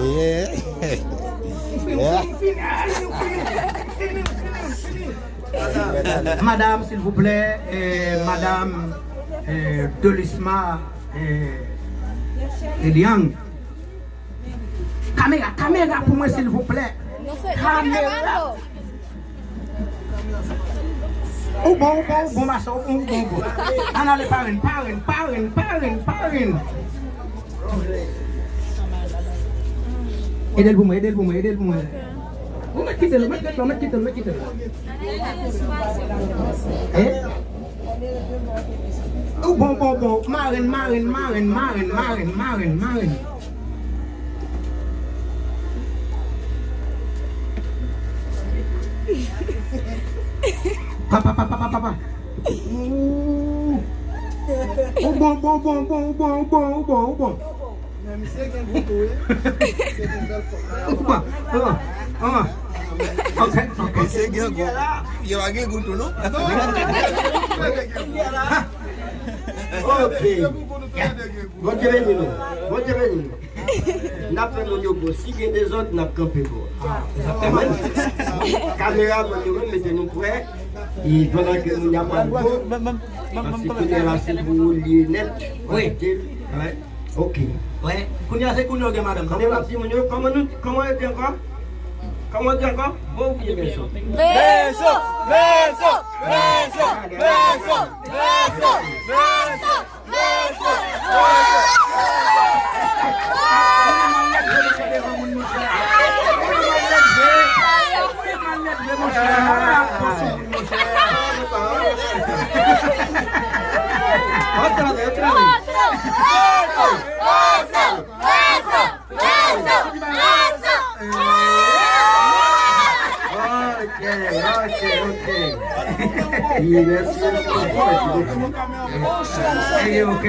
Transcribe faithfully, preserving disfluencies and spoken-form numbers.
Yeah. Yeah. Madam, silvouplè, eh, madam, eh, Delisma, eh, Eliang. Kamera, kamera pou mwen, silvouplè. Kamera. Ou bon, ou bon, ou bon, maso, ou bon, ou bon, ou bon. Ann ale, parenn, parenn, parenn, parenn, parenn. Ede l pou mwen, ede l pou mwen, ede l pou mwen. Ou mèt kite l, ou mèt kite l, ou mèt kite l, ou mèt kite l. Eh? Ou bon, bon, bon. Marenn, marenn, marenn, marenn, marenn, marenn, marenn. Papa, papa, papa, papa. Ou bon, bon, bon, bon, ou bon, ou bon, ou bon, ou bon. Men misye gen gou tou, wi. Misye gen bèl fòm. Ou bon, ou bon, ou bon. Ok, ok. Misye gen gou. Yo pa gen gou tou, non? Non, non, non. Ok. Bondye beni nou. Bondye beni nou. N ap fè moun yo gwo. Si gen dezòd, n ap kanpe gwo. Amèn. Kameramann yo menm, mete nou prè. E pandan ke moun y ap pran gwo, paske kounye a la se pou ou li nèt. Wi. Wi. Ok. Wi. Kounye a se kounye a ou gen madanm. Kòman w ap di moun yo? Kòman nou, kòman yo di ankò? Kòman yo di ankò? Bon, ou bliye bèso. Bèso! Bèso! Ok, ok, ok. Yes, yes, yes, yes. Hey, ok.